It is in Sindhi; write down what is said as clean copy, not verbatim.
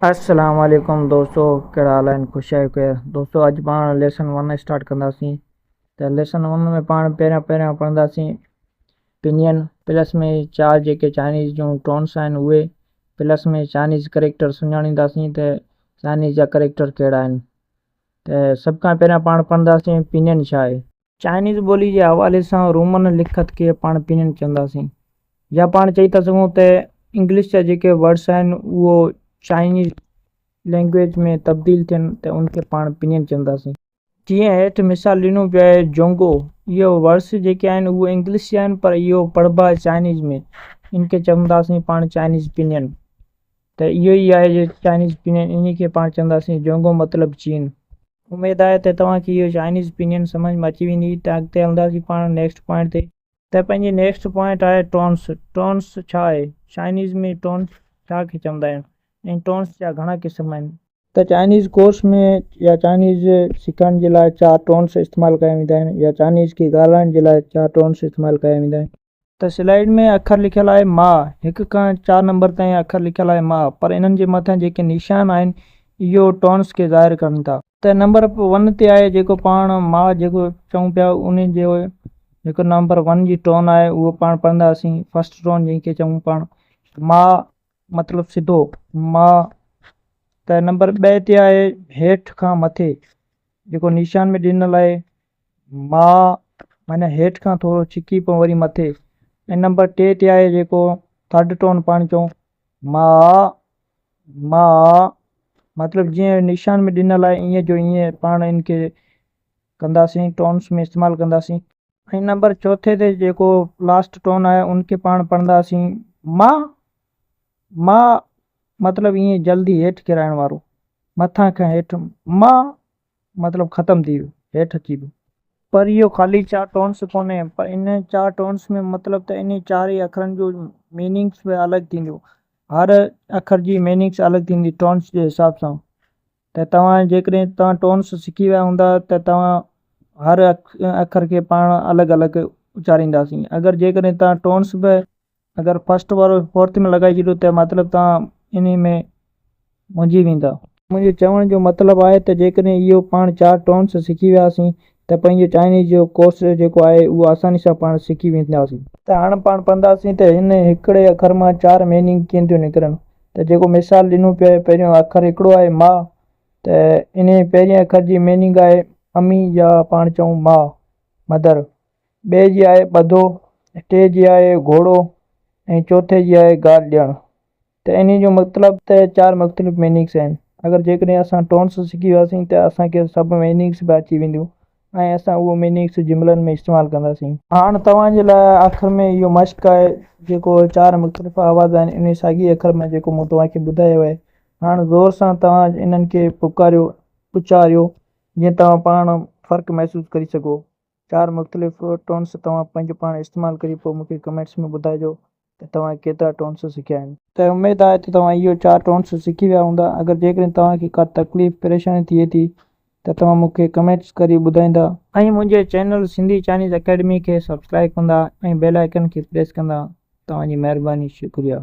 السلام عليڪم دوستو ڪهڙا حال آهن خوش آهيو ڪير دوستو اڄ پاڻ ليسن 1 اسٽارٽ ڪنداسين ته ليسن 1 ۾ پاڻ پهريان پهريان پڙهنداسين پنين پلس ۾ چار جيڪي چائنيز جون ٽونس آهن اهي پلس ۾ چائنيز ڪريڪٽر سڃاڻينداسين ته چائنيز جا ڪريڪٽر ڪهڙا آهن ته سڀ کان پهريان پاڻ پڙهنداسين پنين ڇا آهي. چائنيز ٻولي جي حوالي سان رومن لکت کي پاڻ پنين چونداسين يا پاڻ چئي ٿا سگهون ته انگلش جا جيڪي ورڊس آهن اهو چائنيز لينگويج ۾ تبديل ٿين ته ان کي پاڻ پنين چونداسين. جيئن هيٺ مثال ڏنو پيو آهي جونگو اهو ورڊس جيڪي آهن اهو انگلش جا آهن پر اهو پڙهبا چائنيز ۾ ان کي چونداسين پاڻ چائنيز پنين ته اهو ئي آهي چائنيز پنين انهي کي پاڻ چونداسين جونگو مطلب چين. اميد آهي ته توهان کي اهو چائنيز پنين سمجهه ۾ اچي ويندي ته اڳتي هلنداسين پاڻ نيڪسٽ پوائنٽ تي. ته پنهنجي نيڪسٽ پوائنٽ آهي ٽونس ٽونس ڇا آهي چائنيز ۾ ٽونس ڇا کي چوندا آهن ۽ ٽونس جا گهڻا قسم آهن. ته چائنيز ڪورس ۾ يا چائنيز سکڻ جي لاء چار ٽونس استعمال ڪيا ويندا آهن يا چائنيز کي ڳالهائڻ جي لاء چار ٽونس استعمال ڪيا ويندا آهن. ته سلائيڊ ۾ اکر لکيل آهي ما، هڪ کان چار نمبر تائين اکر لکيل آهي ما، پر انهن جي مٿان جيڪي نشان آهن اهو ٽونس کي ظاهر ڪن ٿا. ته نمبر ون تي آهي جيڪو پاڻ ما جيڪو چئون پيا انهي جو جيڪو نمبر ون جي ٽون آهي اهو پاڻ پڙهنداسين فرسٽ ٽون جنهن کي چئون پاڻ ما مطلب سڌو ما. ته نمبر ٻه تي آهي هيٺ کان مٿي جيڪو نشان ۾ ڏنل آهي ما معنيٰ هيٺ کان ٿورو ڇڪي پوء وري مٿي ۽ نمبر ٽي تي آهي جيڪو ٿرڊ ٽون پاڻ چئون ما ما مطلب جيئن نشان ۾ ڏنل آهي ائين جو ائين پاڻ ان کي ڪنداسين ٽونس ۾ استعمال ڪنداسين. ۽ نمبر چوٿي تي جيڪو لاسٽ ٽون آهي ان کي پاڻ پڙهنداسين ما ما مطلب ائين جلدي هيٺ ڪيرائڻ وارو مٿان کان هيٺ ما مطلب ختم ٿي ويو هيٺ اچي ويو. پر اهو خالي چار ٽونس ڪونهي پر انهن چار ٽونس ۾ مطلب ته انهي چار ئي اکرن جو ميننگس به الڳ ٿينديون هر اکر جي ميننگس الڳ ٿيندي ٽونس جي حساب سان ته توهان جيڪڏهن توهان ٽونس سکي ويا هوندا ته توهان هر اکر کي پاڻ الڳ الڳ اچارينداسين اگر جيڪڏهن توهان ٽونس به اگر فرسٽ وارو فورٿ ۾ لڳائي ڇڏيو ته مطلب توهان انهي ۾ منجهي ويندا. منهنجو چوڻ جو مطلب آهي ته جيڪڏهن اهو پاڻ چار ٽونس سکي وياسين ته پنهنجو چائنيز جو ڪورس جيڪو آهي اهو آساني سان پاڻ سکي وينداسين. ته هاڻ پاڻ پڙهنداسين ته هن هڪڙي اکر مان چار ميننگ ڪيئن ٿيون نڪرن ته جيڪو مثال ڏنو پيو آهي پهريون اکر هڪڙو آهي ما ته انهي پهرين اکر جي ميننگ آهي امي يا پاڻ چئون ماء، Mother، ٻئي جي آهي ٻڌو، ٽي جي آهي گهوڙو ۽ چوٿين جي آهي گال ڏيڻ ته انهي جو مطلب ته چار مختلف ميننگس آهن اگر جيڪڏهن اسان ٽونس سکي وياسين ته اسان کي سڀ ميننگس به اچي وينديون ۽ اسان اهو ميننگس جملن ۾ استعمال ڪنداسين. هاڻ توهان جي لاء آخر ۾ اهو مشق آهي جيڪو چار مختلف آواز آهن انهي ساڳي اکر ۾ جيڪو مون توهان کي ٻڌايو آهي هاڻ زور سان توهان انهن کي پڪاريو اچاريو جيئن توهان پاڻ فرق محسوس ڪري سگهو. چار مختلف ٽونس توهان پنهنجو پاڻ استعمال ڪري پوء مونکي ڪمينٽس ۾ ٻڌائجو ته توهان ڪيترا ٽونس سکيا آهن. ته اميد آهي ته توهان اهو چار ٽونس سکي ويا هوندا اگر جيڪڏهن توهان کي ڪا تڪليف پريشاني ٿئي ٿي ته توهان مونکي ڪمينٽس ڪري ٻڌائيندا. ۽ منهنجي چينل سنڌي چائنيز اڪيڊمي کي سبسڪرائب ڪندا ۽ بيل آئيڪن کي پريس ڪندا توهان جي مهرباني شڪريا.